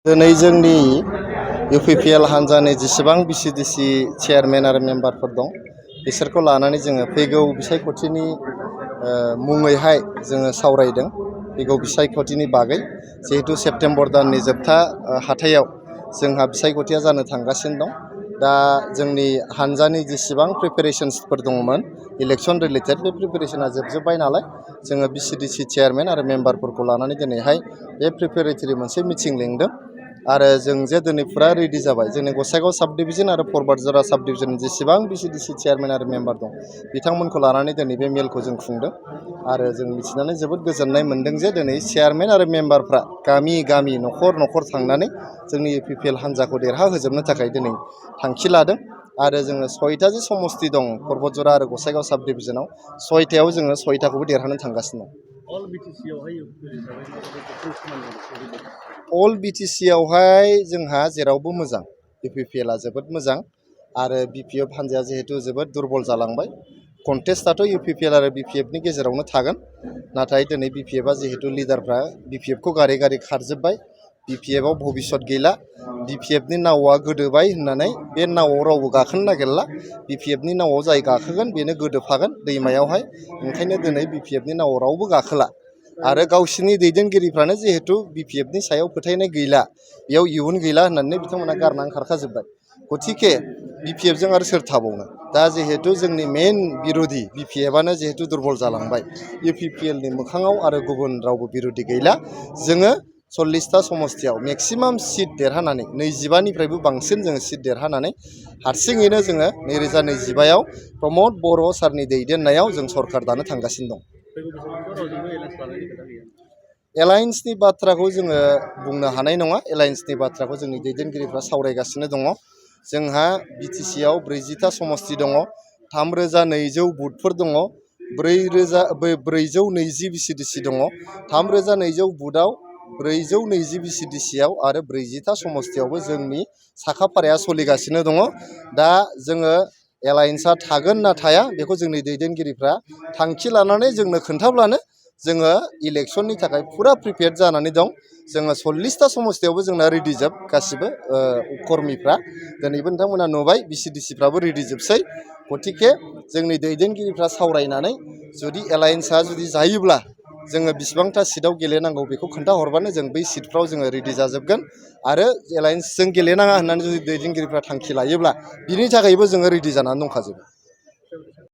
दिनै जोंनि इउपिपिएल हान्जानि जेसेबां बिसिडिसि चेयारमेन आरो मेम्बारफोर दं बिसोरखौ लानानै जोङो फैगौ बिसायख'थिनि मुङैहाय जोङो सावरायदों फैगौ बिसायख'थिनि बागै जिहेतु सेप्तेम्बर दाननि जोबथा हाथायाव जोंहा बिसायख'थिया जानो थांगासिनो दं। दा जोंनि हान्जानि जेसेबां प्रिपेरेसन्सफोर दङमोन इलेक्सन रिलेटेड बे प्रिपेरेसना जोबजोब्बाय नालाय जोङो बिसिडिसि चेयारमेन आरो मेम्बारफोरखौ लानानै दिनैहाय बे प्रिपेरेटरि मोनसे मिटिं लिंदों आरो जों जे दिनै फुरा रेडि जाबाय। जोंनि गसाइगाव साब डिभिजन आरो फरवार्ड साब डिभिजन जेसेबां बिसिडिसि चेयारमेन आरो मेम्बार दं बिथांमोनखौ लानानै दिनै बे मेलखौ जों खुंदों आरो जों मिथिनानै जोबोद गोजोननाय मोनदों जे दिनै चेयारमेन आरो मेम्बारफ्रा गामि गामि न'खर न'खर थांनानै जोंनि इउपिपिएल हान्जाखौ देरहाहोजोबनो थाखाय दिनै थांखि लादों आरो जोङो 6टा जे समस्ति दं परबतजरा आरो गसाइगाव साब डिभिजनाव 6टायाव जोङो 6टाखौबो देरहानो थांगासिनो दं। अल बिटिसिआवहाय जोंहा जेरावबो मोजां इउपिपिएलआ जोबोद मोजां आरो बिपिएफ हान्जाया जिहेतु जोबोद दुरबल जालांबाय। कन्टेस्टआथ' इउपिपिएल आरो बिपिएफनि गेजेरावनो थागोन नाथाय दिनै बिपिएफआ जिहेतु लिडारफ्रा बिपिएफखौ गारै गारै खारजोब्बाय। बिपिएफआव भबिसत गैला। बिपिएफनि नावआ गोदोबाय होननानै बे नावआव रावबो गाखोनो नागिरला। बिपिएफनि नावआव जाय गाखोगोन बेनो गोदोफागोन दैमायावहाय। ओंखायनो दिनै बिपिएफनि नावआव रावबो गाखोला आरो गावसिनि दैदेनगिरिफ्रानो जिहेतु बिपिएफनि सायाव फोथायनाय गैला बेयाव इयुन गैला होननानै बिथांमोना गारनानै खारखाजोब्बाय। गथिखे बिपिएफजों आरो सोर थाबावनो दा जिहेतु जोंनि मेन बिर'धि बिपिएफआनो जिहेतु दुरबल जालांबाय इउपिपिएलनि मोखाङाव आरो गुबुन रावबो बिर'धि गैला। जोङो 40टा समस्तियाव मेक्सिमाम सिट देरहानानै 25निफ्रायबो बांसिन जोङो सिट देरहानानै हारसिङैनो जोङो 2025आव प्रमद बर' सारनि दैदेननायाव जों सरकार दानो थांगासिनो दं। एलायन्सनि बाथ्राखौ जोङो बुंनो हानाय नङा। एलायन्सनि बाथ्राखौ जोंनि दैदेनगिरिफ्रा सावरायगासिनो दङ। जोंहा बिटिसिआव 40टा समस्ति दङ, 3200 बुथफोर दङ, 420 बिसिडिसि दङ। 3200 बुथआव 420 बिसिडिसिआव आरो 40टा समस्तियावबो जोंनि साखाफाराया सोलिगासिनो दङ। दा जोङो एलायन्सआ थागोन ना थाया बेखौ जोंनि दैदेनगिरिफ्रा थांखि लानानै जोंनो खोन्थाब्लानो जोङो इलेक्सननि थाखाय फुरा प्रिपेयार जानानै दं। जोङो 40टा समस्तियावबो जोंना रेडि जोब गासिबो कर्मिफ्रा दिनैबो नोंथांमोना नुबाय बिसिडिसिफ्राबो रेडि जोबसै। गथिखे जोंनि दैदेनगिरिफ्रा सावरायनानै जुदि एलायन्सआ जुदि जायोब्ला जोङो बिसिबांथा सिटआव गेलेनांगौ बेखौ खोन्थाहरबानो जों बै सिटफ्राव जोङो रेडि जाजोबगोन आरो एलायन्सजों गेलेनाङा होननानै जुदि दैदेनगिरिफ्रा थांखि लायोब्ला बिनि थाखायबो जोङो रेडि जानानै दंखाजोबो।